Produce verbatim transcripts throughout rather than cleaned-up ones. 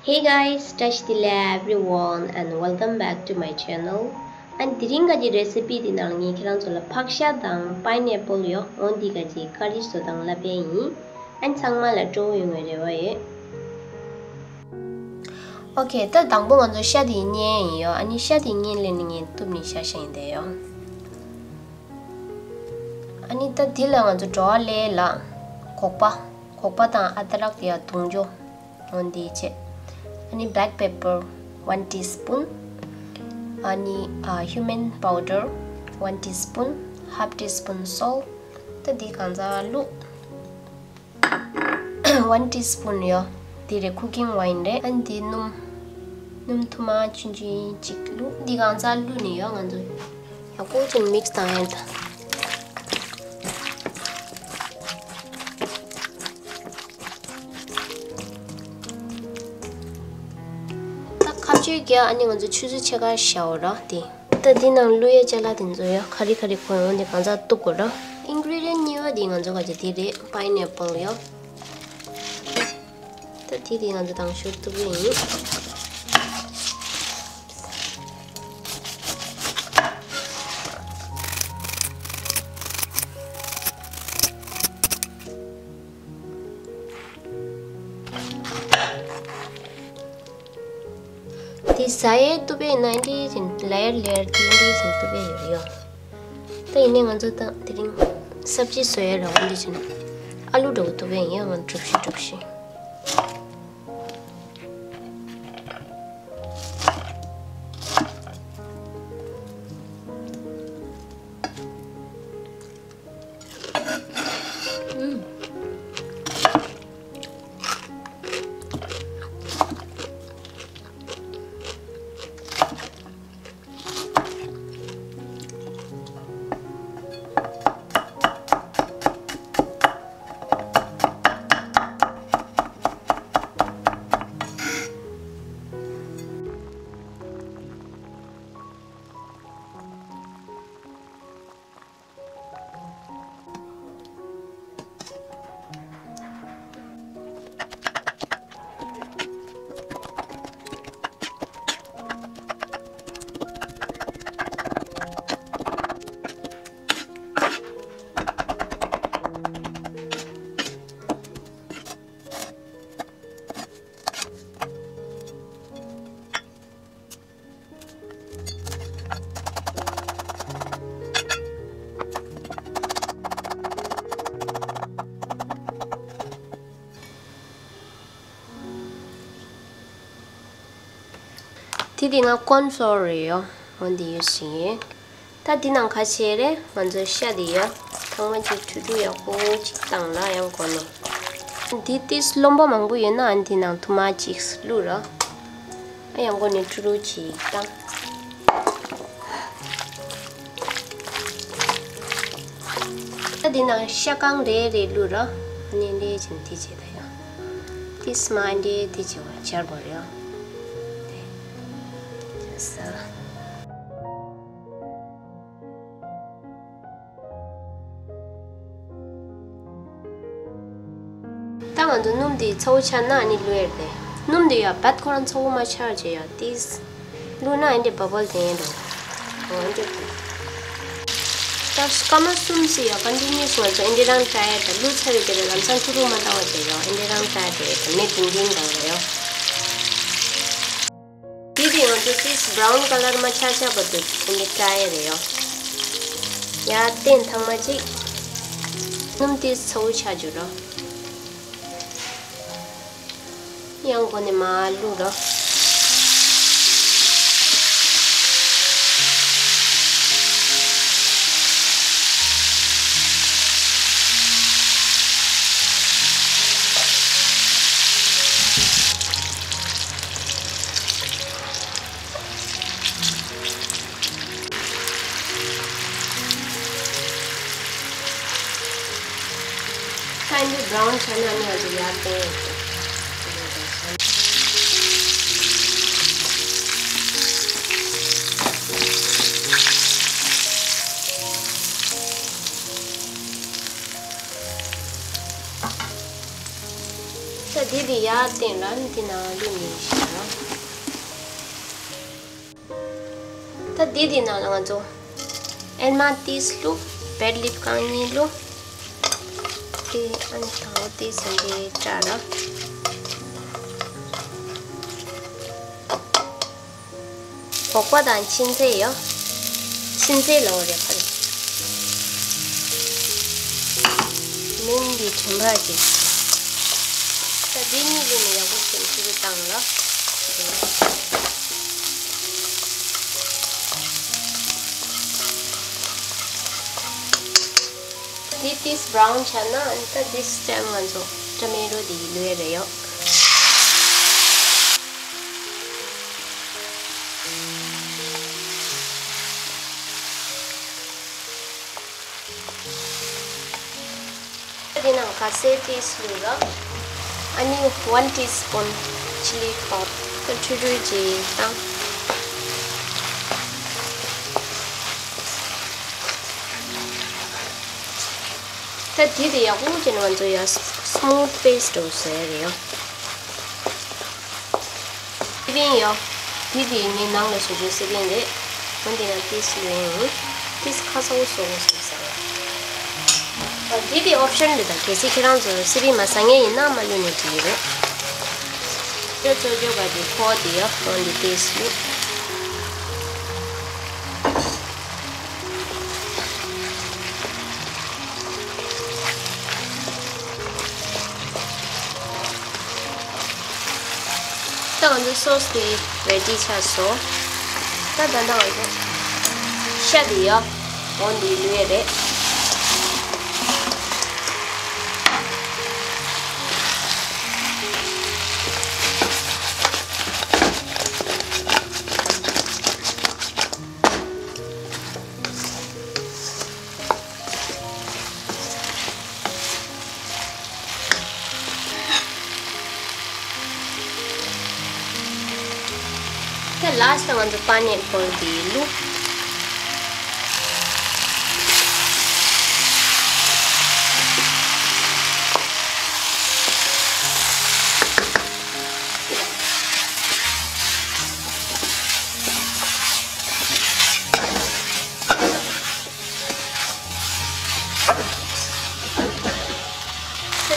Hey guys, བཀྲ་ཤིས་བདེ་ལེགས་everyone and welcome back to my channel. ཨ་ནི་དེ་རིང་ག་གི་རེ་སི་པི་དེ་ནང་ལ་ངས་ཁྱེད་རང་ཚོ་ལ་ཕག་ཤ་དང་པའི་ནེ་པལ་ཡོ་འོན་དེ་ག་གི་ཀ་རི་བཟོ་སྟངས་ལབ་པ་ཡིན། ཨ་ནི་ཚང་མ་ལ་སྤྲོ་བོ་ཡོང་བའི་རེ་བ་ཡོད། ཨོ་ཁེ། ད་དང་པོ་ང་ཚོ་ཤ་དེ་རྙེད་ཡིན་ཡོ། ཨ་ནི་ཤ་དེ་རྙེད་ལས་ནི་ངས་གཏུབ་ནི་ཤ་ཤ་ཡིན་དེ་ཡོ། ཨ་ནི་ད་འདི་ལ་ང་ཚོ་འགྲོ་བ་ལས་ལ་སྒོག་པ། སྒོག་པ་དང་ཨ་དྲག་དེ་ཡ་དུང་ཇོ། འོན་དེ་བྱས། ཨ་ནི་black pepper one teaspoon. ཨ་ནི་ཨ་cumin powder one teaspoon. Half teaspoon salt. ད་འདི་གང་ཚ་བླུགས། One teaspoon ཡོ། འདི་རེད་cooking wine རེད། ཨ་ནི་འདི་སྣུམ། སྣུམ་ཐུར་མ་ཆུང་ཆུང་ཅིག་བླུགས། འདི་གང་ཚ་བླུགས་ནི་ཡོ་ང་ཚོ། ཡག་པོ་ཅིག་མིག་སི་བཏང་ཡ་ད། ད་ཁ་གཅོད་རྒྱག་ཨ་ནི་ང་ཚོ་ཆུ་ཚོད་ཕྱེད་ཀ་བཞག་འོ་ར་དེ། ད་འདི་ནང་བླུག་ཡས་ཅ་ལག་དེ་ཚོ་ཡ་ཁ་རི་ཁ་རི་ཁོ་ཡོང་དེ་གང་ཚ་གཏུབ་དགོས་ར། ཨིན་གི་རི་ཌི་ཡན་གཉིས་པ་དེ་ང་ཚོ་ག་ཅི་དེ་རེད་པའི་ནེ་པལ་ཡོ། ད་དེ་དེ་ང་ཚོ་དང་ཤུགས་གཏུབ་ཡས་ཡིན། དེ་ཟ་ཡས་གཏུབ་པས་ན་འདི་བཞིན་ལེ་ཡར་ལེ་ཡར་དེ་འདི་བཞིན་གཏུབ་པས་ཡོད་ཡོད། ད་ཡིན་ནའི་ང་ཚོ་ད་དེ་རིང་སབ་ཇི་བཟོ་ཡས་ར་འོན་འདི་བཞིན་ཨ་ལུ་འདྲ་བོ་གཏུབ་པས་ཡིན་ཡང་ང་གྲུབ་ཤི་གྲུབ་ཤི། དེ་དེ་ང་ཀོན་ཕོ་ལོར་རེད་ཡོ། འོན་དེ་ཡོད་ཞིག་ཡིན། ད་འདི་ནང་ཁ་ཕྱེ་རེད། ང་ཚོ་ཤ་འདི་ཡོད། ཚང་མ་གཅིག་འཁྲུ་འཁྲུ་ཡག་པོ་གཅིག་བཏང་ལ་ཡང་གོ་ནས། འདི་ཏིས་རློན་པ་མང་པོ་ཡོད་ན་ཨ་འདི་ནང་ཐུར་མ་གཅིག་བླུགས་རོགས། ཨ་ཡང་གོ་ནས་འཁྲུ་འཁྲུ་གཅིག་བཏང་། ད་འདི་ནང་ཤ་རྐང་རེ་རེ་བླུགས་རོགས། ཨ་ནི་འདི་བྱས་འདི་བྱས་ད་ཡང་། ཏིས་མ་འདི་འདི་བྱས་པ་སྦྱར་དགོས་རེད་ཡང་། དེ། ས། ད་ང་ཚོ་སྣུམ་འདི་ཚ་བོ་ཆགས་ན་ཨ་ནི་བླུག་ཡས་རེད། སྣུམ་འདི་ཡ་བད་ཁོ་རང་ཚ་བོ་མ་ཆགས་བྱས་ཡ་ཏིས། བླུགས་ན་ཨ་འདི་བ་བལ་དེ་ཡིན་འགྲོ། འོ་འདི། ད་སྐར་མ་གསུམ་ཙམ་ཡ་ཀོན་ཊི་ནིའུ་སི་ང་ཚོ་ཨ་འདི་རང་ཊ་ཡ་ད་བླུགས་ཚར་བའི་དེ་ལ་ལམ་སང་ཐུག་རུ་མ་བཏང་བ་དེ་ཡ་ཨ་འདི་རང་ཊ་ཡ་དེ་ད་མེ་འབྲིང་འབྲིང་འདང་རེད་ཡ། དེ་དེ་ང་ཚོ་ཏིས་བྷ་རའུན་ཀ་ལར་མ་ཆགས་ཆགས་བར་དུ་དེ་འདྲ་ཀྲ་ཡ་རེད་ཡོ། ཡ་སྟེང་ཐང་མ་གཅིག་སྣུམ་ཏིས་ཚ་བོ་ཆགས་འཇུ་རོགས། ཡང་སྒོ་ནས་མ་བླུགས་རོགས། ད་འདི་བྷ་རའུན་ཆགས་ན་ནི་ང་ཚོ་ཡར་བཏོན་ཡོད་དེ། ད་འདི་དེ་ཡར། ཨ་སྟེང་ལ་འདི་ནང་བླུགས་ནས་བཞག་ད་འདི་འདི་ནང་ལ་ང་ཚོ་ཨེལ་མོན་ཌི་ཏིས་བླུགས། བེ་ལིབ་རྐང་གཉིས་བླུགས། དེ་ཨ་ནི་དང་པོ་ཏིས་འདི་བཀྲ་ར། སྒོག་པ་དང་ཕྱེ་ཚལ་ཡོད། ཕྱེ་ཚལ་ལའོ་རེ་ཕ་རེ། མིང་འདི་དྲན་པ་ཅིག་ད་འདི་གཉིས་ལས་ནི་ཡག་པོ་ཞིག་ཕྱེ་རུ་བཏང་ལ། འདི་ཏིས་བྷ་རའུན་ཆགས་ན་ད་this time ང་ཚོ་ཊོ་མེ་ཊོ་འདི་བླུགས་ཡ་རེ་ཡོད། དེ་ནང་ཁ་ཟས་ཏིས་བླུགས་ར། ཨ་ནི་one teaspoon chili powder ད་ཁྲུ་ཁྲུ་ཅིག་བཏང་། ད་དེ་དེ་ཡག་པོ་བྱས་ནས་ང་ཚོ་ཡ་smooth paste འདྲ་བོ་བཟོ་ཡ་རེད་ཡ། སི་པན་ཡོད། དེ་དེ་ངའི་ནང་ལ་བཟོ་རྒྱུའི་སི་པན་རེད། འོན་ཏེ་ཡང་ཏིས་ལེན་ཡིན། ཏིས་ཁ་སོ་སོ་སོ་སོ་ཟ་བ། དེ་དེ་ཨོབ་ཤན་རེད། ད་གལ་སྲིད་ཁྱེད་རང་ཚོ་སི་པན་མ་ཟ་མཁན་ཡིན་ན་མ་བླུགས་ནས་འགྲིག་གི་རེད། དེ་ཚོ་རྒྱོབ་པ་དེ་ཕོ་དེ་ཡོད། འོན་ཏེ་ཏིས་བླུགས། ད་ང་ཚོ་སོ་སི་དེ་རེ་ཌི་ཆགས་སོང་། ད་ད་ལྟ་ང་ཚོ་ཤ་དེ་ཡོད། འོ་འདི་བླུགས་ཡས་རེད། ད་ལཱ་སི་ཊི་ང་ཚོ་པ་ནི་ཨེ་པལ་འདི་བླུགས།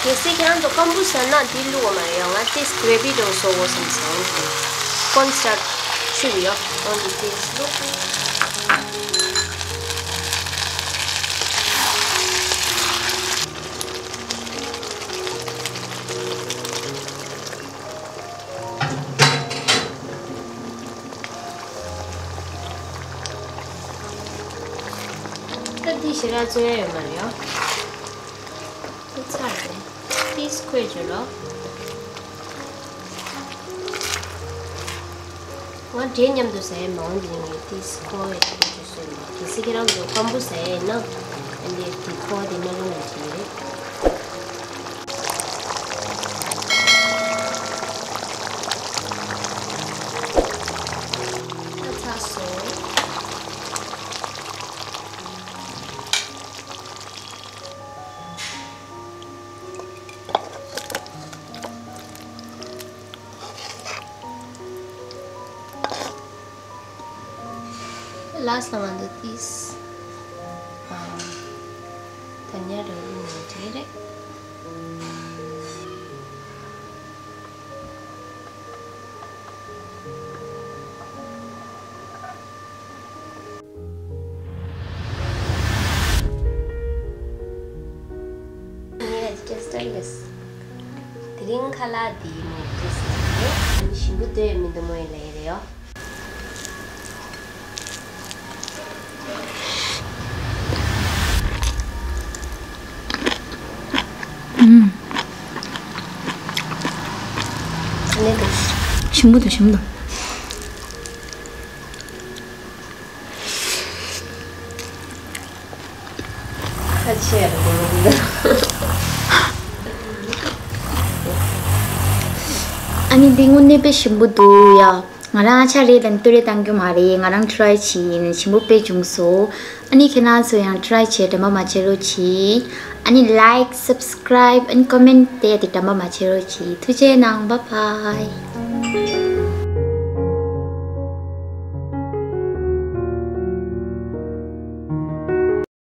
གལ་སྲིད་ཁྱེད་རང་ཚོ་སྐམ་པོ་ཟ་ན་འདི་བླུགས་པ་མ་རེད་ཡ། ང་ཏིས་གྷི་རེ་བི་འདྲ་བོ་བཟོ་དགོས་བསམ་སོང་། ཀོན་སི་ཊར་ཆུ་ཡོད་འོ་འདི་ཏིས་བླུགས། ད་འདི་ཞེ་དྲག་བཙོང་ཡ་ཡོད་མ་རེད་ཡ། འདི་ཚར་རེད། ཏིས་ཁོལ་བྱོས་རོགས། ང་འབྲས་མཉམ་དུ་ཟ་ཡ་མ་འོང་དེ་ངས་ཏིས་ཁོལ་བྱས་བྱས་སོང་། གལ་སྲིད་ཁྱེད་རང་ཚོ་སྐམ་པོ་ཟ་ཡ་ཡིན་ན་ཨ་ནི་དེ་ཁོལ་དེ་མ་བླུགས་ན་འགྲིག་གི་རེད། ད་ཚར་སོང་། ལཱ་སི་ཊི་ལ་ང་ཚོ་ཏིས་ཨ་ད་ཉལ་རེ་བླུགས་ནས་བྲིས་རེད། ངས་ཅེས་ཏར་ལེས། དེ་རིང་ཁ་ལག་འདི་ངས་ཏིས་ལེས་རེད། ཞིམ་པོ་འདུག་མི་འདུག་མོ་ཡིན་ལེ་རེད་ཡོ། ཨུམ། ཞིམ་པོ་འདུག་ཞིམ་པོ་འདུག་ཁ་ཆེ་རུ་འདུག་ཨ་ནི་འདི་དངོས་གནས་དཔེ་ཞིམ་པོ་འདུག་ཡ། ང་རང་ཨ་ཅག་རེད་ལབ་ནས་བསྟོད་ར་བཏང་རྒྱུ་མ་རེད། ང་རང་ཊི་རའི་བྱས་ཡིན། ཞིམ་པོ་དཔེ་བྱུང་སོང་། ཨ་ནི་ཁྱེད་རང་ཚོ་ཡང་ཊི་རའི་བྱས་དྲན་པ་མ་བརྗེད་རོགས་གྱིས། ཨ་ནི་like, subscribe and comment དེ་ཡ་དེ་དྲན་པ་མ་བརྗེད་རོགས་གྱིས། ཐུགས་རྗེ་གནང་། Bye bye.